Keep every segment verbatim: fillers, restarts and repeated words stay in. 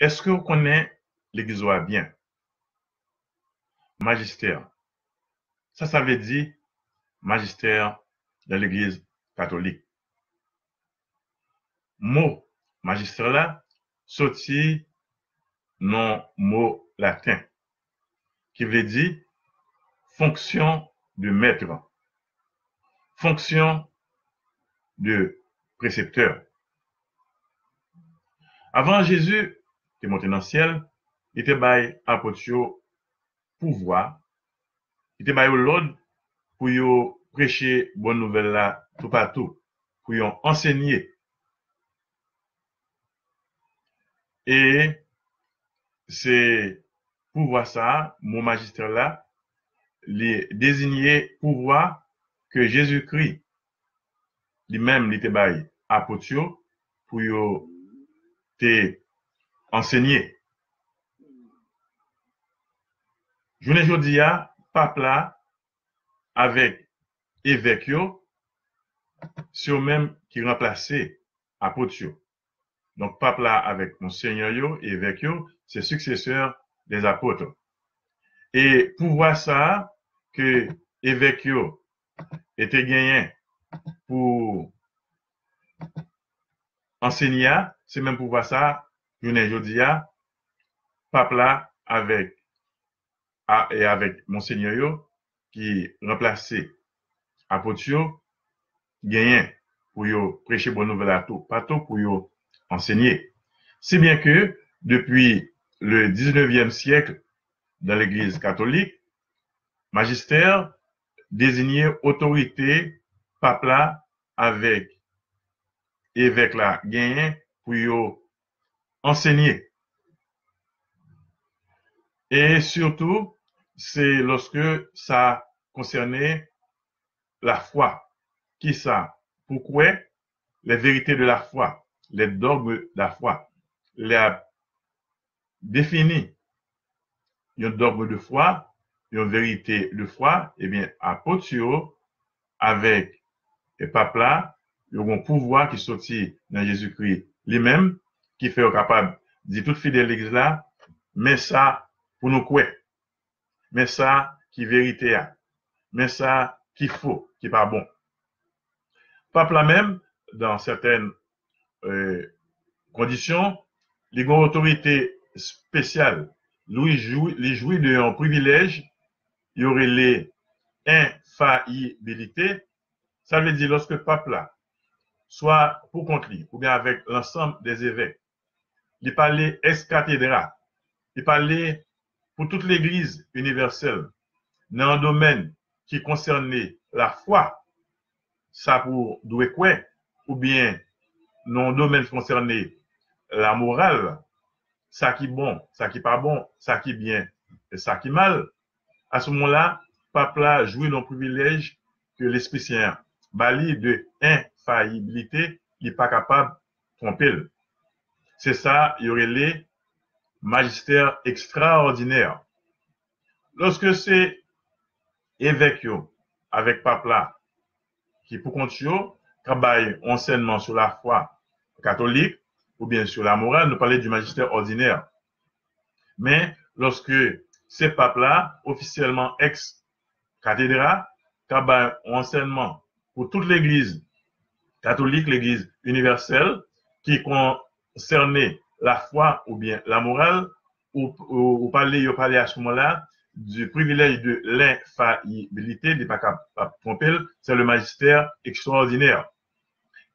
Èske w konnen legliz ou a byen? Majistè. Sa sa vle di, majistè nan legliz katolik? Mo majistè la soti nan mo laten ki vle di fonction de maître, fonction de précepteur. Avan Jezi te monte nan syèl, li te bay apot yo pouvwa, li te ba yo lòd pou yo preche bon nouvèl la toupatou, pou yo ansenye. E se pouvwa sa a, mo majistè la, li deziye pouvwa ke Jezikri li menm li te bay apot yo pou yo te ansenye. Jounen jodi a, pap la avèk evèk yo, se yo menm ki ranplase apot yo. Donk, pap la avèk monsenyè yo, evèk yo, se successeurs des apôtres. E pouvwa sa a ke evèk yo e te genyen pou ansenye a, se menm pouvwa sa a, jounen jodi a, pap la avèk a, e avèk monsenyè yo ki ranplase apot yo genyen pou yo preche bon nouvèl la toupatou, pou yo ansenye. Si byen ke, depi le diznevyèm syèk, dan legliz katolik, majistè deziye otorite pap la avèk evèk la genyen pou yo ansenye. E sitou, se lòske sa konsène lafwa. Kisa pou kwè, les vérités de la foi, les dogmes de la foi. Lè y ap defini yon dogme de foi, yon verite de foi, ebyen, apot yo avèk e pap la, yo gen yon pouvwa ki soti nan Jezikri li menm, ki fè yo kapab di tout fidèl legliz la, men sa pou nou kwè, men sa ki verite a, men sa ki fo, ki pa bon. Pap la menm, dans certaines euh, kondisyon, li gen yon otorite espesyal. Li jwi, li jwi de yon privilèj yo rele enfayibilite. Sa vle di lòske pap la, swa pou kont li, oubyen avèk lansanm dè evèk, li pale ex cathedra, li pale pou tout legliz inivèsèl nan yon domèn ki konsène lafwa, sa pou w dwe kwè, oubyen nan yon domèn ki konsène lamoral, sa ki bon, sa ki pa bon, sa ki byen, e sa ki mal, a se moman la, pap la jwi yon privilèj ke Lespri Sen an ba li de enfayibilite, li pa kapab twonpe l. Se sa yo rele majistè ekstraòdinè. Lòske se evèk yo avèk pap la ki pou kont yo k ap bay yon ansèyman sou lafwa katolik oubyen sou lamoral, nou pale di majistè òdinè. Men, lòske se pap la, ofisyèlman ex cathedra, k ap bay yon ansèyman pou tout legliz katolik, legliz inivèsèl, ki konsène lafwa oubyen lamoral, ou, ou, ou pale, yo pale a se moman la du privilège de l'infaillibilité, li pa ka, pa twonpe l, c'est le magistère extraordinaire.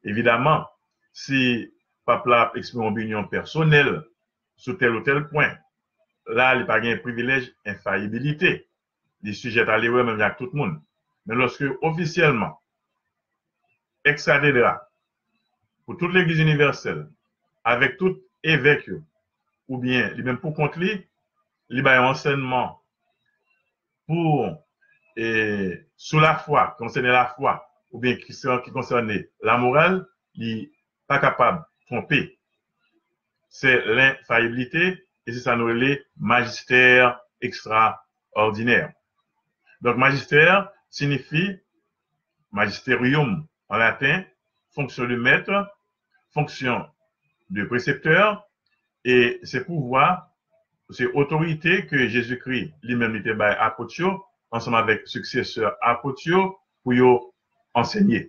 Evidaman, si pap la ap eksprime yon opinyon pèsonèl sou tèl ou tèl pwen, la, li pa gen privilèj enfayibilite. Li sijè a lerè menm jan ak tout moun. Men lòske ofisyèlman, ex cathedra, pou tout legliz inivèsèl, avèk tout evèk yo, oubyen li menm pou kont li, li bay yon ansèyman pou, e, sou lafwa, konsène lafwa, oubyen ki, ki konsène lamoral, li pa kapab twonpe. C'est l'infaillibilité, e se sa nou rele magistère extraordinaire. Donk, magistè siyifi magisterium an laten, fonction de maître, fonction de précepteur, E se pouvwa, se otorite ke Jezikri li menm li te bay apot yo, ansanm avèk siksesè apot yo, pou yo ansenye.